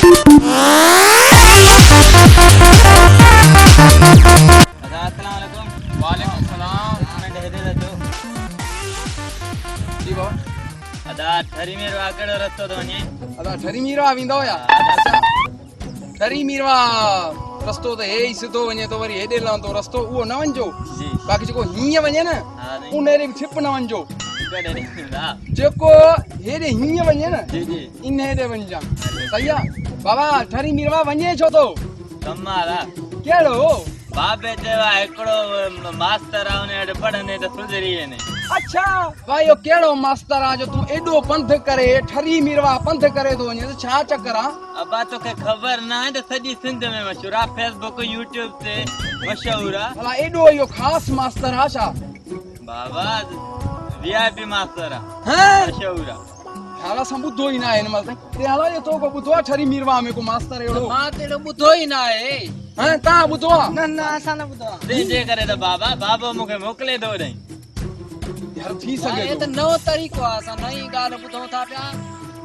ادا السلام عليڪم. وعليڪم السلام. منٽ هيڏي ته اچو. جي بابا. ادا ٺري ميرواهه ڪهڙو رستو ٿو وڃي؟ ادا ٺري ميرواهه ويندو يا؟ اچا ٺري ميرواهه رستو ته هي ئي سڌو وڃي ٿو وري هيڏي لهندو رستو اهو نه وڃجو. جي. باقي جيڪو هيئن وڃي نه ان هيڏي به ڇپ نه وڃجو. جيڪو هيڏي هيئن وڃي نه جي جي ان هيڏي وڃجان. صحيح آ بابا ٺري ميرواهه وڃي ڇو ٿو؟ ڪمال آ. ڪهڙو؟ بابي چيو آ هڪڙو ماستر آ ان وٽ پڙهندين ته سڌري ويندين. اڇا ڀاء اهو ڪهڙو ماستر آ جو تون ايڏو پنڌ ڪري ٺري ميرواهه پنڌ ڪري ٿو وڃين ته ڇا چڪر آ؟ ابا توکي خبر ناهي ته سڄي سنڌ ۾ مشهور آ فيس بڪ يوٽيوب تي مشهور آ. ڀلا ايڏو اهو خاص ماستر آ ڇا؟ بابا وي آء پي ماستر آ. هين؟ مشهور آ. يار اسان ٻڌو ئي ناهي هن مهل تائين. تي هلا جو تو ڪو ٻڌو آ ٺري ميرواهه ۾ ڪو ماستر اهڙو؟ مان ته اهڙو ٻڌو ئي ناهي. هين تان ٻڌو آ؟ نه نه اسان نه ٻڌو آ. تنهنجي ڪري ته بابا بابو مون کي موڪلي ٿو ڏئين. يار ٿي سگهي هي ٿو. ته نئون طريقو آ اسان نئين ڳالهه ٻڌون ٿا پيا.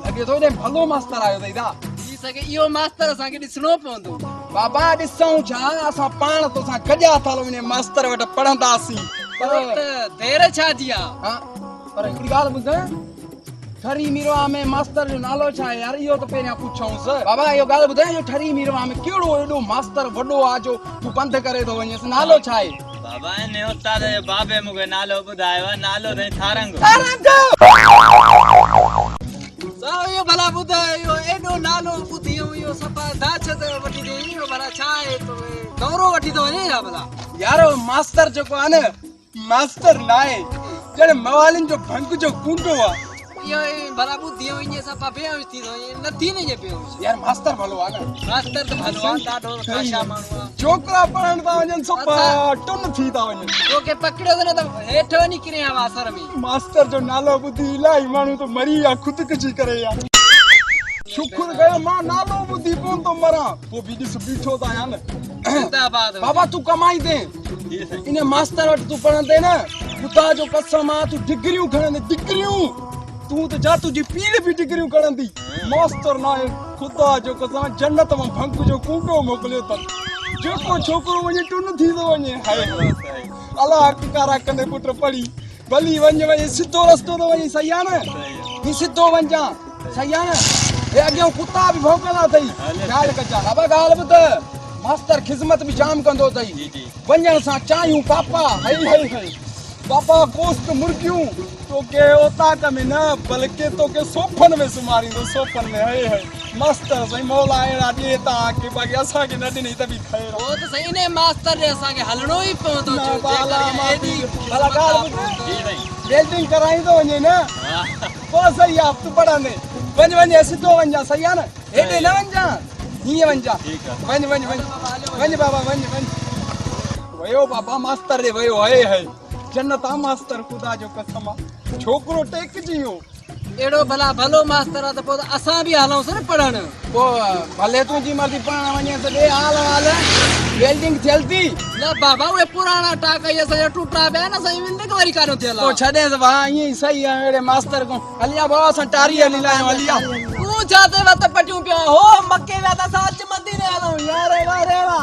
لڳي ٿو هيڏي ڀلو ماستر آيو اٿئي دا. ٿي سگهي اهو ماستر اسان کي ڏسڻو پوندو. بابا ڏسون ڇا اسان پاڻ توسان گڏيا ٿا هلون انهي ماستر وٽ پڙهنداسين. پر ته دير ڇا جي آ. ها پر هڪڙي ڳالهه ٻڌ ٺري ميرواهه ۾ ماستر جو نالو ڇا آهي يار اهو ته پهريان پڇونس. بابا اهو ڳالهه ٻڌاء جو ٺري ميرواهه ۾ ڪهڙو ايڏو ماستر وڏو آ جو تون پنڌ ڪري ٿو وڃيس نالو ڇا آهي. بابا ان استاد جي بابي مون کي نالو ٻڌايو آ نالو اٿئي ٿارنگ. ٿارنگ. سا اهو ڀلا ٻڌاء اهو ايڏو نالو ٻڌي ۽ اهو صفا داڇ ته وٺي ٿو اهو ڀلا ڇا آهي تو دورو وٺي ٿو وڃي ڇا ڀلا. يار اهو ماستر جيڪو آ نه ماستر ناهي ڄڻ موالين جو ڀنگ جو ڪونڊو آ. اهو ئي ڀلا ٻڌي ۽ ائين صفا بيهوش ٿي ٿو وڃي نه ٿي نه ائين بيهوش. يار ماستر ڀلو آ نه. ماستر ته ڀلو آ ڏاڍو خاشا ماڻهو آ. ڇوڪرا پڙهڻ ٿا وڃن صفا ٽن ٿي ٿا وڃن. توکي پڪڙيو ته نه ته هيٺ وڃي ڪرين ها واسر ۾. ماستر جو نالو ٻڌي الاهي ماڻهو ته مري ويا خودڪشي ڪري ويا. شڪر ڪيو مان نالو ٻڌي ڪونه ٿو مران پوء به ڏس بيٺو ته آهيان نه. زنده آباد هجي. بابا تون ڪمائيندين. ان ماستر وٽ تون پڙهندين نه خدا جو قسم آ تون ڊگريون کڻندين ڊگريون تون ته جا تنهنجي پيڙ به ڊگريون کڻندي ماستر ناهي خدا جو قسم آ جنت مان ڀنگ جو ڪونڊو موڪليو اٿن جيڪو ڇوڪرو وڃي ٽن ٿي ٿو وڃي هاء الله حق ڪارا ڪندي پٽ پڙهي ڀلي وڃ وڃي سڌو رستو ٿو وڃي صحيح آ نه هي سڌو وڃجان صحيح آ نه هي اڳيان ڪتا به ڀونڪندا اٿئي خيال ڪجان بابا ڳالهه ٻڌ ماستر خذمت به جام ڪندو اٿئي وڃڻ سان چانهيون پاپا هئي هئي هئي پاپا گوشت مرغيون توکي اوطاق ۾ نه بلڪه توکي صوفن ۾ سمهاريندو صوفن ۾ هئي هئي ماستر سائين مولا اهڙا ڏي توهان کي باقي اسان کي نه ڏني ته به خير پوء ته سائين انهي ماستر ڏي اسان کي هلڻو ئي پوندو نه جو بالا جيڪر معافي ايڏي ڀلا خذمت ڳالهه آ ٻڌ پوء ته ويلڊنگ ڪرائيندو وڃي نه پوء صحيح آ تون پڙهندين وڃ وڃ سڌو وڃجان صحيح آ نه هيڏي نه وڃجان هيئن وڃجان وڃ وڃ وڃ وڃ بابا وڃ وڃ ويو بابا ماستر ڏي ويو هئي هئي جنت آ ماستر خدا جو قسم آ ڇوڪرو ٽيڪجي ويو. اهڙو ڀلا ڀلو ماستر آ ته پوء ته اسان به هلونس نه پڙهڻ. پوء ڀلي تنهنجي مرضي پڙهڻ وڃين ته ڏي حال احوال ويلڊنگ ٿيل ٿي. نه بابا اهي پراڻا ٽاڪا ئي اسان جا ٽوٽا پيا آهن اسان جي ويلڊنگ وري ڪاڏو ٿيل آ. پوء ڇڏينس ڀاء ائين ئي صحيح آ اهڙي ماستر کان هلي آ بابا اسان ٽاري هلي لاهيون هلي آ. تون ڇا تي وت پٽيون پيو هو مڪي ويا ته اسان اچ مديني هلون يار واري وا.